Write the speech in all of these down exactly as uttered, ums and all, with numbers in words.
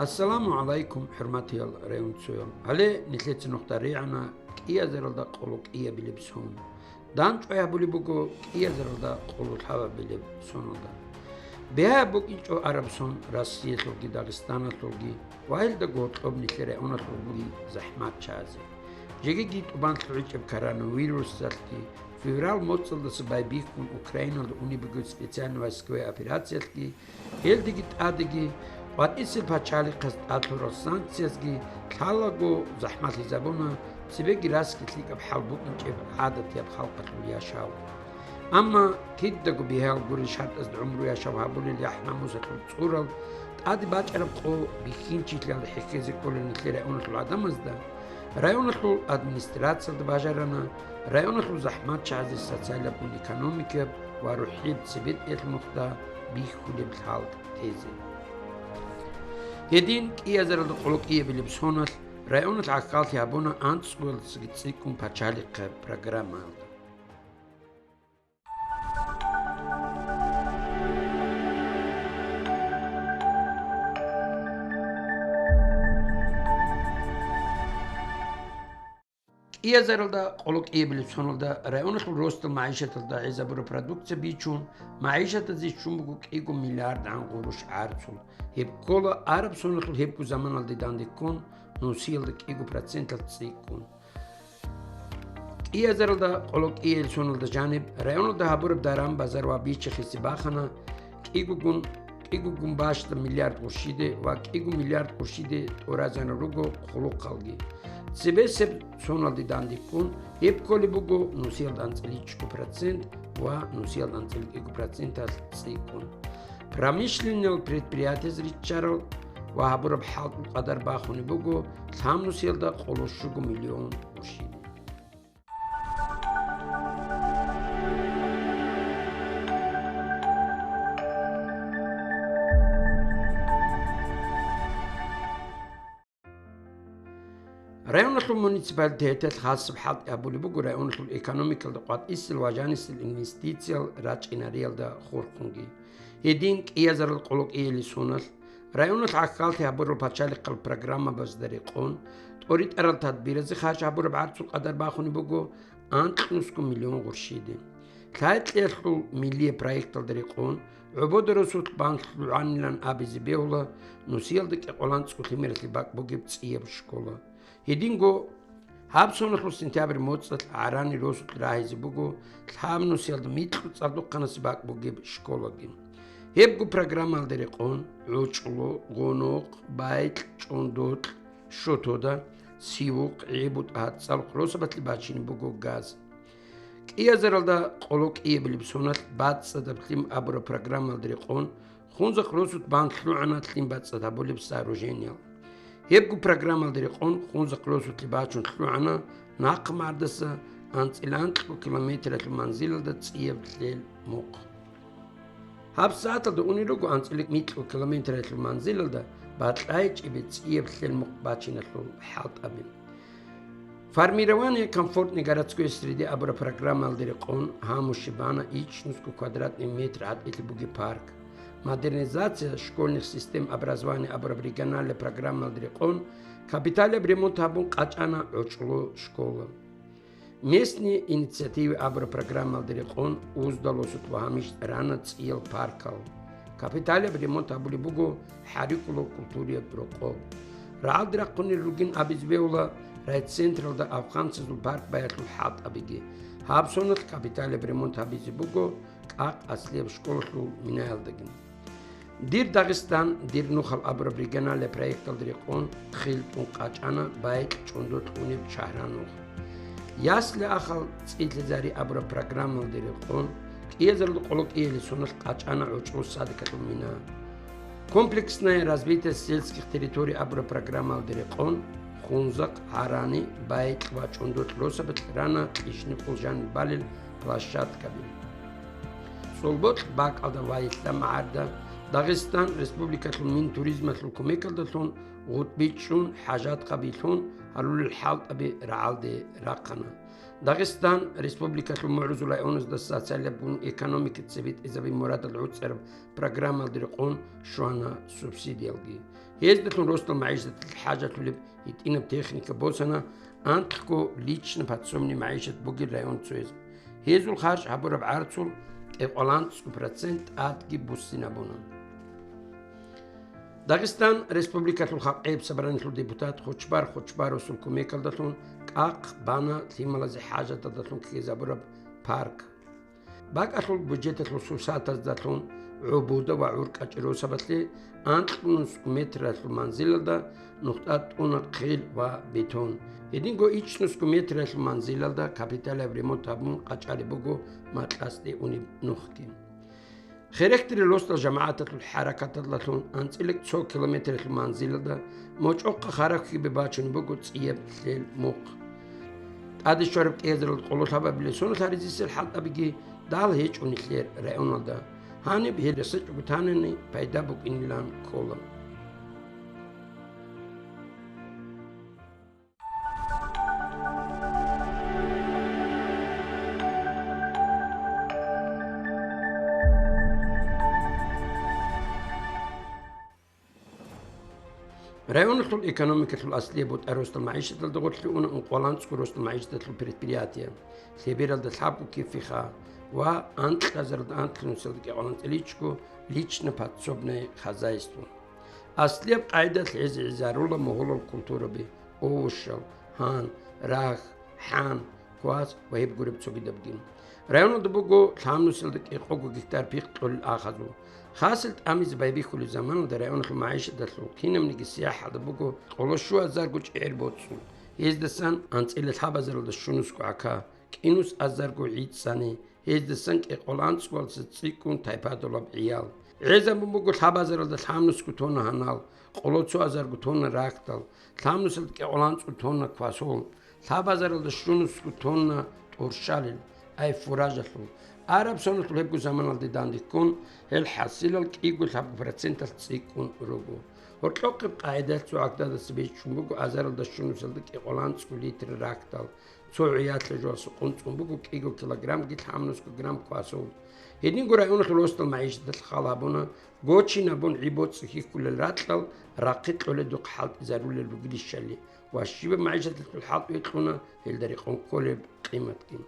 Ассаламу гӀалайкум, хӀурматиял районцоял! Гьале нилъеца нухда ригӀана кӀиазаралда къоло кӀиабилеб сон. ДандчӀвай гьабулеб буго кӀиазаралда къоло лъабабилеб соналда. Бигьа букӀинчӀо араб сон Россиялъулги Дагъистаналъулги ва гьелдаго гьоркьоб нилъер районалъулги захӀматчагӀазе. Жегиги тӀубан лъугӀичӀеб коронавирусалъги, феврал моцӀалдаса байбихьун Украиналда унеб бугеб специальный войсковый операциялъги, гьелдеги тӀадеги къватӀисел пачалихъаз тӀад лъурал санкциязги лъалаго захӀмалъизабуна цебеги расги лъикӀаб хӀал букӀинчӀеб гӀадатияб халкъалъул яшав. Амма кидаго бигьал гурел шартӀазда гӀумру яшав гьабулел яхӀ-намусалъул цӀурал, тӀаде бачӀараб къо бихьинчилъиялда хӀехьезе кколел нилъер районалъул гӀадамазда, районалъул администрациялда бажарана районалъул захӀматчагӀазе социалабгун, экономикияб ва рухӀияб цебетӀиялъул нухда бихьулеб лъалкӀ тезе. Гьедин кӀиазаралда къоло кӀиабилеб соналъ районалъ гӀахьаллъи гьабуна анцӀгоялдасаги цӀикӀкӀун пачалихъе программаялда. КӀиазаралда къоло кӀиабилеб соналда районалъул росдал магӀишаталда гӀезабураб продукция бичун, магӀишатазе ччун буго кӀиго миллиард гӀан гъурущ гӀарцул. Гьеб ккола араб соналъул гьебго заманалде данде ккун, нусиялда кӀиго проценталъ цӀикӀкӀун. КӀиазаралда къоло кӀиабилеб соналда жаниб районалда гьабураб даран-базар ва бичи-хиси бахана кӀигогун, кӀигогун бащда миллиард гъурщиде ва кӀиго миллиард гъурщиде тӀуразарун руго хъулухъалги. Цебесеб соналде данде ккун, гьеб кколеб буго нусиялда анцӀила чӀу процент ва нусиялда анцӀила кӀиго проценталъ цӀикӀкӀун. Промышленный предприятияз риччарал ва гьабураб хӀалтӀул къадар бахунеб буго лъабнусиялда къоло щуго миллион гъурщиде. Районалъул муниципалитеталъ хасаб хӀалтӀи гьабулеб буго районалъул экономикалда къватӀисел ва жанисел инвестициял рачӀинариялда хурхунги. Гьедин кӀиазарал къоло кӀиабилеб соналъ районалъ гӀахьаллъи гьабурал пачалихъал программабазда рекъон, тӀоритӀарал тадбиразе харж гьабураб гӀарцул къадар бахунеб буго анкьнусго миллион гъурщиде. Лъай-кьиялъул миллияб проекталда рекъон, гӀобода росулъ бан лъугӀанилан абизе бегьула нусиялда кӀикъоялда анцӀго лъимералъе бакӀ бугеб цӀияб школа. Гьединго гьаб соналъул сентябрь моцӀалъ гӀарани росулъ рагьизе буго лъабнусиялда микьго цӀалдохъанасе бакӀ бугеб школаги. Гьебго программаялда рекъон гӀучӀулу, гъунукъ, байкь, чӀундукь, шотода, сивукъ, гӀибу-тӀагьат цӀалухъ росабалъе бачине буго газ. КӀиазаралда къоло кӀиабилеб соналъ бацӀцӀадаб лъим абураб программаялда рекъон Хунзахъ росулъ бан лъугӀана лъим бацӀцӀад гьабулеб сооружениеял. Гьебго программаялда рекъон Хунзахъ росулъе бачун лъугӀана нахъа мардаса анцӀила анкьго километралъул манзилалда цӀияб лъел мухъ. ГьабсагӀаталда унел руго анцӀила микьго километралъул манзилалда бакьа гьечӀеб цӀияб лъел мухъ бачиналъул хӀалтӀаби. «Формирование комфортной городской среды» абураб программаялда рекъон гьаму щибана ичӀнусго квадратный метр гӀатӀилъи бугеб парк. «Модернизация школьных систем образования» абураб региональный программаялда рекъон капиталияб ремонт гьабун къачӀана гӀучӀулу школа. «Местные инициативы» абураб программаялда рекъон Уздалосулъ ва гьамиш рана цӀиял паркал. Капиталияб ремонт гьабулеб буго ХӀарикулав культураяб рокъоб. РагӀалде рахъунел ругин абизе бегьула райцентралда афганцазул парк баялъул хӀалтӀабиги. Гьаб соналъ капиталияб ремонт гьабизе буго КӀакъ аслияб школалъул минаялдаги. «Дир Дагъистан, дир нухал» абураб регионалияб проекталда рекъон хъилтӀун къачӀана байкь-чӀундулъ унеб Чагьранух. «Ясли-ахал цӀилъизари» абураб программалда рекъон кӀиазаралда къоло кӀиабилеб соналъ къачӀана гӀучӀулу садикалъул мина. «Комплексное развитие сельских территорий» абураб программалда рекъон Хунзахъ, ГӀарани, байкь ва чӀундулъ росабалъ рана кьижникъул жаниб балел площадкаби. ЦӀолбокь бакӀалда ва Илъа магӀарда Дагъистан Республикалъул Минтуризмалъул кумекалдалъун гъутӀби чӀун, хӀажат гьабилъун гьарулел хӀалтӀаби рагӀалде рахъана. Дагъистан Республикалъул мугӀрузул районаздаса социалабгун экономика цебетӀезабин мурадалда гӀуцӀараб программалда рекъон щвана субсидиялги. Гьездалъун росдал магӀишаталъе хӀажалъулеб гьитӀинаб техника босана, анкьго личный подсобный магӀишат бугел район цояз. Гьезул харж гьабураб гӀарцул кӀикъоялда анцӀго процент тӀадги буссинабуна. Дагъистан Республикалъул Халкъияб Собраниялъул депутат Хочбар Хочбарусул кумекалдалъун кӀахъ бана лъималазе хӀажаталдалъун ккезабураб парк. БакӀалъул бюджеталъул сурсатаздалъун ГӀубуда ва ГӀуркӀачӀи росабалъе анкьго нусго метралъул манзилалда нухда тӀуна хъел ва бетон. Гьединго ичӀнусго метралъул манзилалда капиталияб ремонт гьабун къачӀалеб буго макьасде унеб нухги. Херехтери росдал жамагӀаталъул хӀаракаталдалъун анцӀила цо километралъул манзилалда мочӀохъа харахьиби бачун буго цӀияб лъел мухъ. ТӀаде щвараб кӀиязаралда къоло лъабабилеб соналъ гьаризесел хӀалтӀабиги дал гьечӀо нилъер районалда. Гьаниб гьел рехсечӀого танани пайда букӀинилан ккола. Районалъул экономикалъул аслияб бутӀа росдал магӀишаталда гъорлъе уна ункъоялда анцӀго росдал магӀишаталъул предприятие, лъебералда лъабго кефиха ва анкьазарда анкьнусалда кӀикъоялда анцӀила ичӀго личное подсобное хозяйство. Аслияб къайдалъ гьез гӀезарула мугьулал культураби: овощал, гьан, рахь, хӀан, квас ва гьеб гуреб цогидабги. Районалда буго лъабнусалда кӀикъого гектар пихъ кьолел ахазул. Хасил тӀамизе байбихьулеб заманалда районалъул магӀишаталъул кинабниги сияхӀалда буго къоло щуазарго чӀегӀер боцӀцӀул. Гьездасан анцӀила лъабазаралда щунусго гӀака, кӀинус азарго гӀицӀцӀани, гьездасан кӀикъоялда анцӀгоялдаса цӀикӀкӀун тайпадулаб гӀиял. ГӀезабун буго лъабазаралда лъабнусго тонна гьанал, къоло цо азарго тонна рахьдал, лъабнусалда кӀикъоялда анцӀго тонна квасол, лъабазаралда щунусго тонна тӀорщалел, ай фуражалъул. Араб соналъул гьебго заманалде дандеккун, гьел хӀасилал кӀиго лъабго проценталъ цӀикӀкӀун руго. Гьоркьохъеб къагӀидаялъ цо гӀададаса бичӀчӀун буго азаралда щунусалда кӀикъоялда анцӀго литр рахьдал, цо гӀиялъа жоялъ сукъун цӀун буго кӀиго килограммги лъабнусго грамм квасол. Гьединго районалъул росдал магӀишаталъ хал гьабуна гочинабун гӀи-боцӀи хьихьулел ракьал рахъе кьоледухъ хӀалтӀизарулел ругелищали ва щибаб магӀишаталъул хӀалтӀи кьуна гьелда рекъон кколеб къиматги.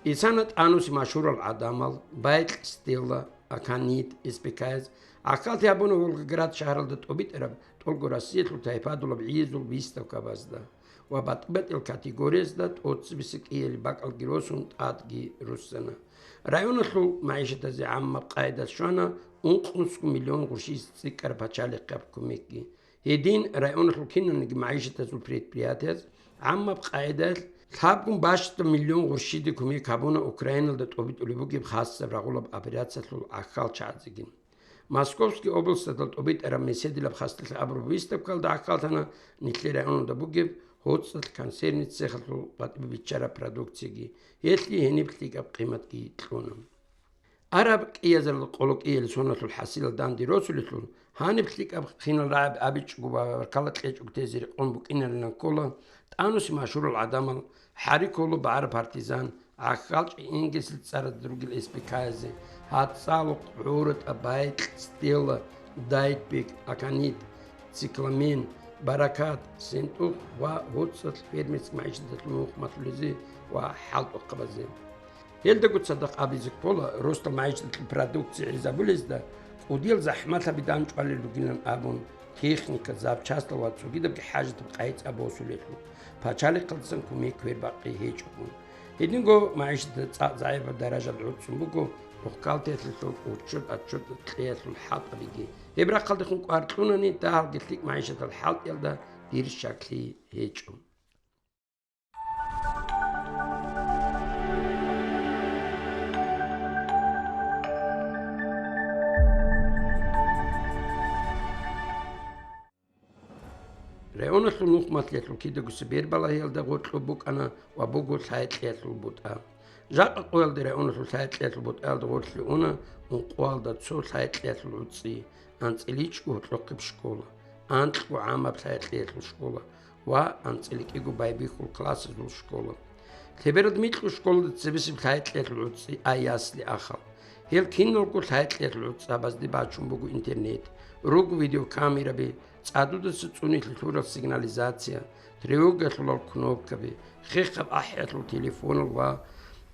Исана тӀануси машгьурал гӀадамал, байкь Стелла, Аканит, Эспекаяз гӀахьаллъи гьабуна Волгоград шагьаралда тӀобитӀараб тӀолго Россиялъул тайпадулаб гӀиязул выставкабазда ва батӀи-батӀиял категориязда тӀоцебесеб кӀиялил бакӀалги росун тӀадги руссана. Районалъул магӀишатазе гӀаммаб къайдалъ щвана ункънусго миллион гъурщиялдаса цӀикӀкӀараб пачалихъаб кумекги. Гьедин районалъул киналниги магӀишатазул предприятияз гӀаммаб къайдалъ лъабгун бащдаб миллион гъурщиде кумек гьабуна Украиналда тӀобитӀулеб бугеб хасаб рагъулаб операциялъул гӀахьалчагӀазеги. Московский областалда тӀобитӀараб меседилаб хасдалъ абураб выставкалда гӀахьаллъана нилъер районалда бугеб гьоцӀалъ консервный цехалъул батӀи биччараб продукцияги, гьелъие гьениб лъикӀаб къиматги кьуна. Араб кӀиязарал къоло кӀиялил соналъул хӀасилал данде росулелъул, гьаниб лъикӀаб хинал рагӀаб абичӀого ва баркала кьечӀого тезе рекъон букӀинарилан ккола тӀануси машгьурал гӀадамал: ХӀариколо багӀараб Партизан, ГӀахьалчӀи Энгельсил цӀараз ругел Эспекаязе, ГьацӀалухъ, ГӀуратӀа, Байкь, Стелла, Дайтбек, Аканит, Цикламен, Баракат, СентӀухъ ва гьоцӀалъ фермерский магӀишаталъул нухмалъулезе ва хӀалтӀухъабазе. Гьелдаго цадахъ абизе ккола, росдал магӀишаталъул продукция гӀезабулезда кӀудиял захӀмалъаби данчӀвалел ругилан абун, техника, запчастал ва цогидабги хӀажатаб къайи-цӀа босулелъул, пачалихъалдасан кумек квербакъи гьечӀогун. Гьединго магӀишаталда цӀакъ загӀипаб даражалда гӀуцӀцӀун буго рохкалтиялъулъул учёт-отчёт кьеялъул хӀалтӀабиги. Гьеб рахъалдехун кӀвар кьунани, дагьалги лъикӀ магӀишатал хӀалтӀиялда дир щаклъи гьечӀо. Районалъул нухмалъиялъул кидагоса бербалагьиялда гъоркьоб букӀана ва буго лъай-кьеялъул бутӀа. Жакъа къоялде районалъул лъай-кьеялъул бутӀаялда гъорлъе уна ункъоялда цо лъай-кьеялъул гӀуцӀи, анцӀила ичӀго гьоркьохъеб школа, анкьго гӀамаб лъай-кьеялъул школа ва анцӀила кӀиго байбихьул классазул школа. Лъебералда микьго школалда цебесеб лъай-кьеялъул гӀуцӀи, а ясли ахал. Гьел киналго лъай-кьеялъул гӀуцӀабазде бачун буго интернет, Руго видеокамераби, цӀадудаса цӀунилъи лъурал сигнализация, тревогаялъулал кнопкаби, хехаб ахӀиялъул телефонал ва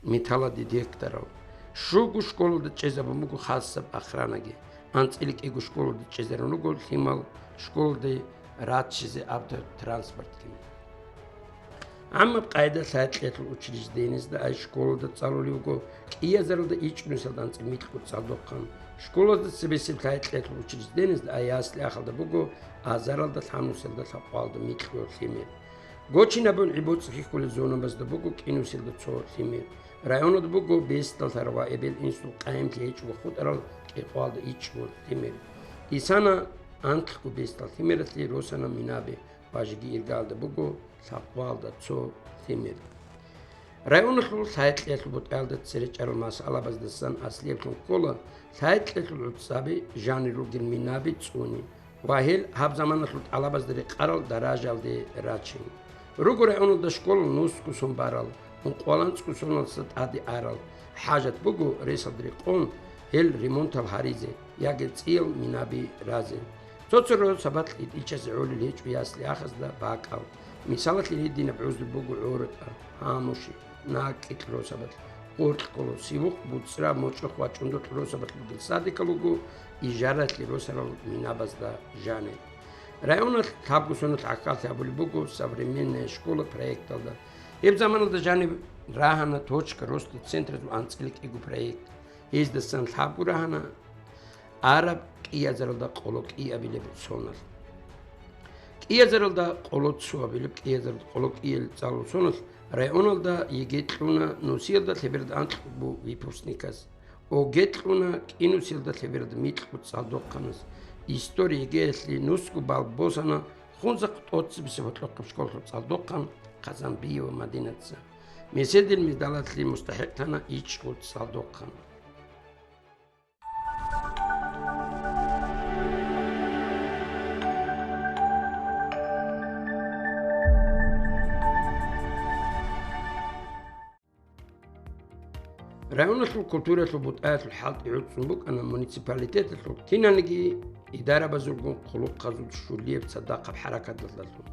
металлодетекторал. Щуго школалда чӀезабун буго хасаб охранаги. АнцӀила кӀиго школалда чӀезарун руго лъимал школалде раччизе автотранспортги. ГӀаммаб къайда лъай-кьеялъул учреждениязда ай школалда цӀалулев вуго кӀиязаралда ичӀнусиялда анцӀила микьго цӀалдохъан. Школазда цебесеб лъай-кьеялъул учреждениязда ай ясли-ахалда буго азаралда лъабнусиялда лъабкъоялда микьго лъимер. Гочинабун гӀибоцӀи хьихьулел зонабазда буго кӀинусиялда цо лъимер. Районалда буго бесдал лъарав ва эбел-инсул къайимлъи гьечӀого хутӀарал кӀикъоялда ичӀго лъимер. Исана анлъго бесдал лъимералъе росана минаби ва жеги иргаялда буго лъабкъоялда цо лъимер. Районалъул лъай-кьеялъул бутӀаялда цере чӀарал масъалабаздасан аслиблъун ккола лъай-кьеялъул гӀуцӀаби жанир ругел минаби цӀуни ва гьел гьаб заманалъул тӀалабазда рекъарал даражаялде рачун. Руго районалда школал нусго сон барал, ункъоялда анцӀго соналдаса тӀаде арал, хӀажат буго ресалда рекъон гьел ремонтал гьаризе яги цӀиял минаби разе. Цо-цо росабалъ итӀичӀазе гӀолел гьечӀо ясли-ахазда бакӀал. Мисалалъе гьединаб гӀузру буго ГӀоротӀа, ГьамушӀи, НакӀкӀил росабалъ, Къоркьоло, Сибухъ, БуцӀра, МочӀохъ ва ЧӀундукь росабалъ ругел садикал руго ижаралъе росарал минабазда жанир. Районалъ лъабго соналъ гӀахьаллъи гьабулеб буго «Современная школа» проекталда. Гьеб заманалда жаниб рагьана «Точка роста» центразул анцӀила кӀиго проект. Гьездасан лъабго рагьана араб кӀиазаралда къоло кӀиабилеб соналъ. КӀиазаралда къоло цоабилеб, кӀиазаралда къоло кӀиабилеб цӀалул соналъ районалда ЕГЭ кьуна нусиялда лъебералда анкьго выпускникас. ОГЭ кьуна кӀинусиялда лъебералда микьго цӀалдохъанас. История ЕГЭялъе нусго балл босана Хунзахъ тӀоцебесеб гьоркьохъеб школалъул цӀалдохъан Хъазанбиева Мадинаца. Меседил медалалъе мустахӀикъ тана ичӀго цӀалдохъан. Районалъул культураялъул бутӀаялъул хӀалтӀи гӀуцӀцӀун букӀана муниципалитеталъул киналниги идарабазулгун хъулухъазул щулияб цадахъаб хӀаракаталдалъун,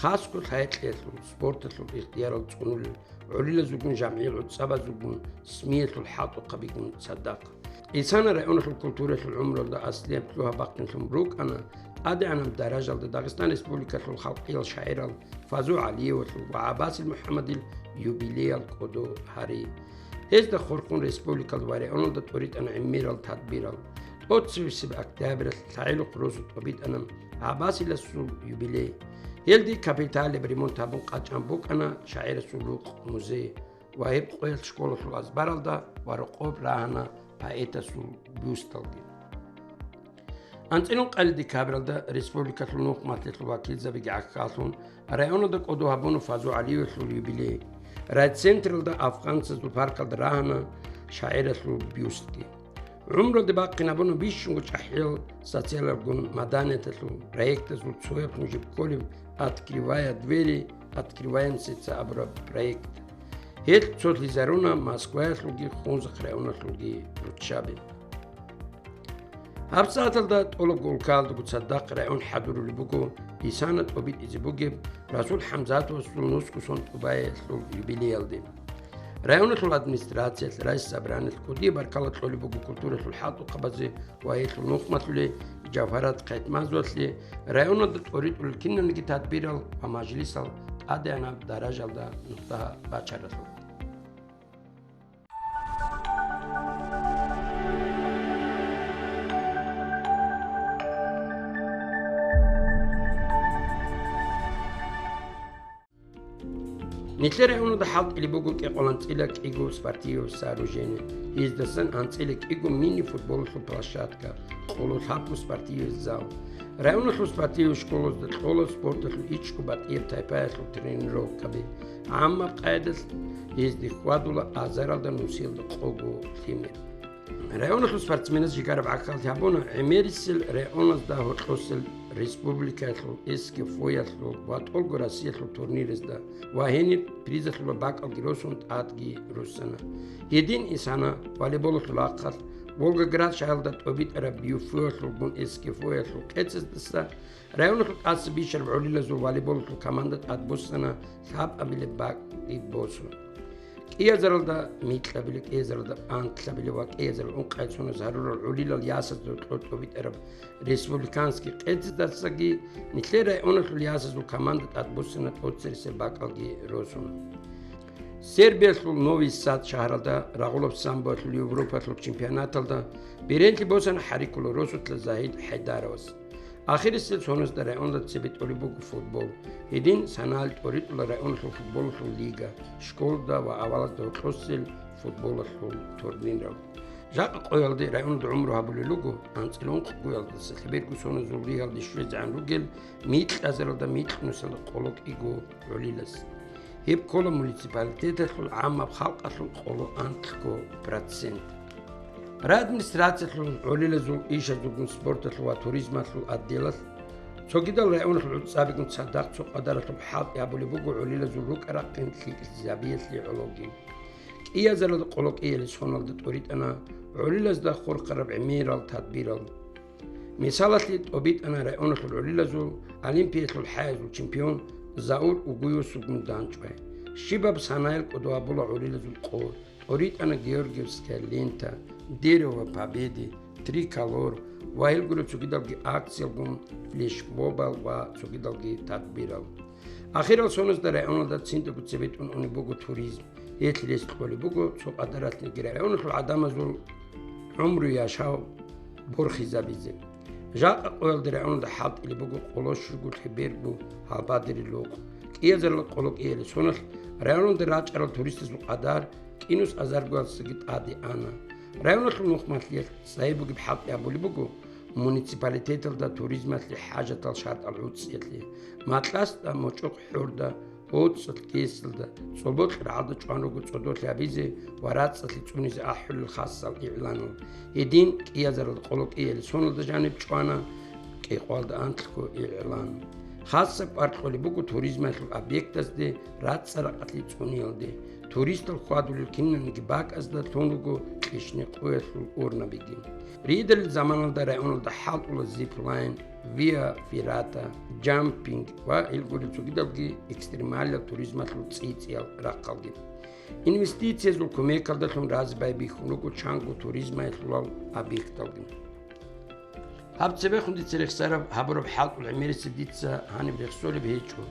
хасго лъай-кьеялъул, спорталъул ихтиярал цӀунулел гӀолилазулгун, жамгӀил гӀуцӀабазулгун, СМИялъул хӀалтӀухъабигун цадахъ. Исана районалъул культураялъул гӀумруялда аслияб лъугьа-бахъинлъун рукӀана тӀадегӀанаб даражалда Дагъистан Республикалъул халкъиял шагӀирал Фазу ГӀалиевалъул ва ГӀаббасил МухӀаммадил юбилеял кӀодо гьари. Гьезда хурхун республикалда ва районалда тӀуритӀана гӀемерал тадбирал. ТӀоцебесеб октябралъ лъагӀалихъ росу тӀобитӀана ГӀаббасиласул юбилей. Гьелде капиталияб ремонт гьабун къачӀан букӀана шагӀирасул рукъ, музей. Ва гьеб къоялъ школалъул азбаралда ва рокъоб рагьана поэтасул бюсталги. АнцӀила ункъабилеб декабралда республикалъул нухмалъиялъул вакилзабиги гӀахьаллъун, районалда кӀодо гьабуна Фазу ГӀалиевалъул юбилей. Райцентралда Афганцазул паркалда рагьана шагӀиралъул бюстги. ГӀумруялде бахъинабуна бищунго чӀахӀиял социалалгун маданияталъул проектазул цояблъун жиб кколеб «Открывая двери, открываем сердца» абураб проект. Гьелъ цолъизаруна Москваялъулги Хунзахъ районалъулги руччаби. ГьабсагӀаталда тӀолабго улкаялдаго цадахъ район хӀадурулеб буго Исана тӀобитӀизе бугеб Расул ХӀамзатовасул нусго сон тӀубаялъул юбилеялде. Районалъул администрациялъ, райсобраниялъ кӀудияб баркала кьолеб буго культураялъул хӀалтӀухъабазе ва гьелъул нухмалъулей Жавгьарат Хъайтмазовалъе районалда тӀоритӀулел киналниги тадбирал ва мажлисал тӀадегӀанаб даражалда нухда бачаралъухъ. Нилъер районалда хӀалтӀулеб буго кӀикъоялда анцӀила кӀиго спортивное сооружение, гьездасан анцӀила кӀиго мини-футболалъул площадка, къоло лъабго спортивный зал. Районалъул спортивный школазда кьола спорталъул ичӀго батӀияб тайпаялъул тренировкаби, гӀаммаб къайдалъ гьезде хьвадула азаралда нусиялда къого лъимер. Районалъул спортсменаз жигараб гӀахьаллъи гьабуна гӀемерисел районазда гьоркьосел республикаялъул, СГФО-ялъул ва тӀолго Россиялъул турнирезда ва гьениб призалъула бакӀалги росун тӀадги руссана. Гьедин Исана волейболалъул рахъалъ Волгоград шагьаралда тӀобитӀараб ЮФОялъулгун СКФОялъул къецаздаса районалъул тӀаса бищараб гӀолилазул волейболалъул команда тӀадбуссана лъабабилеб бакӀги босун. КӀиазаралда микьабилеб, кӀиазаралда анкьабилеб ва кӀиазарал ункъабилеб соназ гьарурал гӀолилал ясазда кьо-, тӀобитӀараб республиканский къецаздасаги нилъер районалъул ясазул команда тӀадбуссана тӀоцересел бакӀалги росун. Сербиялъул Нови Сад шагьаралда рагъулаб самбоялъул Европалъул чемпионаталда беренлъи босана хӀарикулал росулъа Загьид ХӀайдаровас. Ахирисел соназда районалда цебе тӀолеб буго футбол. Гьедин санал тӀоритӀула районалъул футболалъул лига, школда ва авалазда гьоркьосел футболалъул турнирал. Жакъа къоялде районалда гӀумру гьабулел руго анцӀила ункъгоялдаса лъеберго соназул ригьалде щвезегӀан ругел микьазаралда микьнусалда къоло кӀиго гӀолилас. Гьеб ккола муниципалитеталъул гӀаммаб халкъалъул къоло анкьго процент. Райадминистрациялъул гӀолилазул ишазулгун спорталъул ва туризмалъул отделалъ цогидал районалъул гӀуцӀабигун цадахъ цо къадаралъуб хӀалтӀи гьабулеб буго гӀолилазул рукӀа-рахъин лъикӀлъизабиялъе гӀологи. КӀиазаралда къоло кӀиялде соналда тӀоритӀана гӀолилазда хурхараб гӀемерал тадбирал. Мисалалъе, тӀобитӀана районалъул гӀолилазул Олимпиялъул хӀаязул чемпион Заур Угуевасулгун дандчӀвай. Щибаб санаял кӀодо гьабула гӀолилазул къо, тӀоритӀана Георгиевская лента, Дерево Победы, Триколор ва гьел гуреб цогидалги акциялгун флешмобал ва цогидалги тадбирал. Ахирал соназда районалда циндаго цебе тӀун унеб буго туризм. Гьелъ рес кьолеб буго цо къадаралъниги районалъул гӀадамазул гӀумру-яшав борхизабизе. Жакъа къоялде районалда хӀалтӀилеб буго къоло щуго лъеберго гьалбадерил рукъ. КӀиазарал къоло кӀиялде соналъ районалда рачӀарал туристазул къадар кӀинус азаргоялдасаги тӀаде ана. Районалъул нухмалъиялъ цӀайи бугеб хӀалтӀи гьабулеб буго муниципалитеталда туризмалъе хӀажатал шартӀал гӀуцӀиялъе, Макьасда, МучӀухъ-ХӀорда, ГьоцӀалъ, Кесалда, ЦӀолбокьаралда чӀван руго цӀодолъи гьабизе ва рацӀцӀалъи цӀунизе ахӀулел хасал игӀланал. Гьедин кӀиазарал къоло кӀиялде соналда жаниб чӀвана кӀикъоялда анкьго игӀлан. Хасаб кӀвар кьолеб буго туризмалъул объектазде рацӀцӀа-ракъалъи цӀуниялде. Туристал хьвадулел киналниги бакӀазда лъун руго кьищни къоялъул урнабиги. Ридалил заманалда районалда хӀалтӀула зиплайн, виа феррата, джампинг ва гьел гуреб цогидалги экстремалил туризмалъул цӀийцӀиял рахъалги. Инвестициязул кумекалдалъун разе байбихьун руго чанго туризмалъулал объекталги. Гьаб цебехун дица рехсараб гьабураб хӀалтӀул гӀемерисеб дица гьаниб рехсолеб гьечӀо.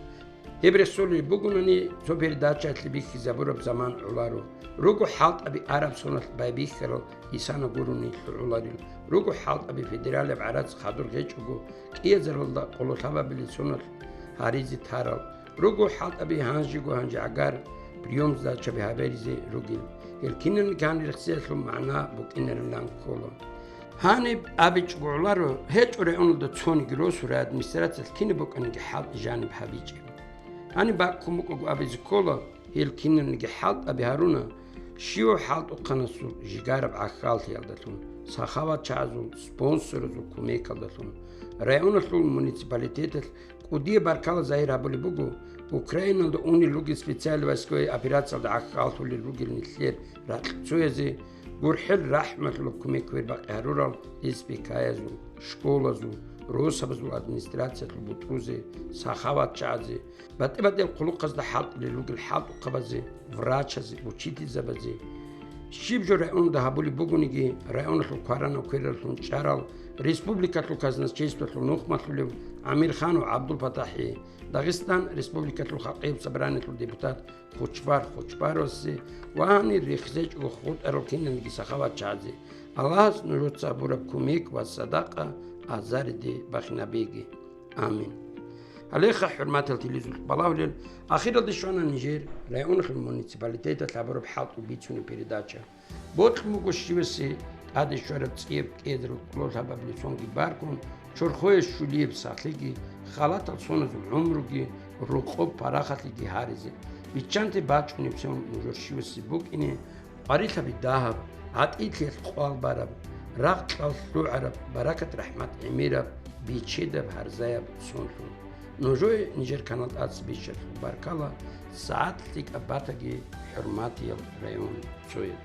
Гьеб рехсолеб бугонани, цо передачаялъе бихьизабураб заман гӀоларо. Руго хӀалтӀаби араб соналъ байбихьарал исана гурони лъугӀуларел. Руго хӀалтӀаби федералияб гӀарац хадур гьечӀого, кӀиазаралда къоло лъабабилеб соналъ гьаризе тарал. Руго хӀалтӀаби гьанжего-гьанжегӀагар приём-сдачаби гьабизе ругел. Гьел киналниги гьаниб рехсиялъул магӀна букӀинарилан ккола. Гьаниб абичӀого гӀоларо, гьечӀо районалда цониги росу райадминистрациялъ кинаб букӀаниги хӀалтӀи жаниб гьабичӀеб. Гьаниб бакӀ ккун букӀаго абизе ккола, гьел киналниги хӀалтӀаби гьаруна, щивав хӀалтӀухъанасул жигараб гӀахьаллъиялдалъун, сахаватчагӀазул, спонсоразул кумекалдалъун. Районалъул муниципалитеталъ кӀудияб баркала загьир гьабулеб буго Украиналда унел ругел специальный войсковый операциялда гӀахьаллъулел ругел нилъер ракьцоязе, гурхӀел рахӀмалъулаб кумек квербакъи гьарурал эс пи каязул, школазул, росабазул администрациялъул бутӀрузе, сахаватчагӀазе, батӀи-батӀиял хъулухъазда хӀалтӀулел ругел хӀалтӀухъабазе, врачазе, учительзабазе. Щиб жо районалда гьабулеб бугониги, районалъул кваранав-квераллъун чӀарал, республикалъул казначействоялъул нухмалъулев Амирханов ГӀабдулпатахӀи, Дагъистан Республикалъул Халкъияб Собраниялъул депутат Кучбар Кучбаровасе ва гьанир рехсечӀого хутӀарал киналниги сахаватчагӀазе Аллагьас нужеца гьабураб кумек ва садакъа азариде бахинабеги. Амин. Гьалеха, хӀурматал телевизоралъ балагьулел, ахиралде щвана нижер районалъул муниципалитеталъ гьабураб хӀалтӀул бицунеб передача. Бокьун буго щивасе тӀаде щвараб цӀияб кӀиазарал къоло лъабабилеб сонги баркун, чорхое щулияб сахлъиги, халатал соназул гӀумруги, рокъоб парахалъиги гьаризе. Биччанте бачӀунеб сон нужер щивасе букӀине, къварилъаби дагьаб, гӀатӀилъиялъ къвал бараб, рагъ-кьал лъугӀараб, баракат-рахӀмат гӀемераб, бечедаб, гьарзаяб сонлъун. Нужее нижер канал тӀаца бищараб баркала, сагӀат лъикӀаб батаги, хӀурматиял районцояз.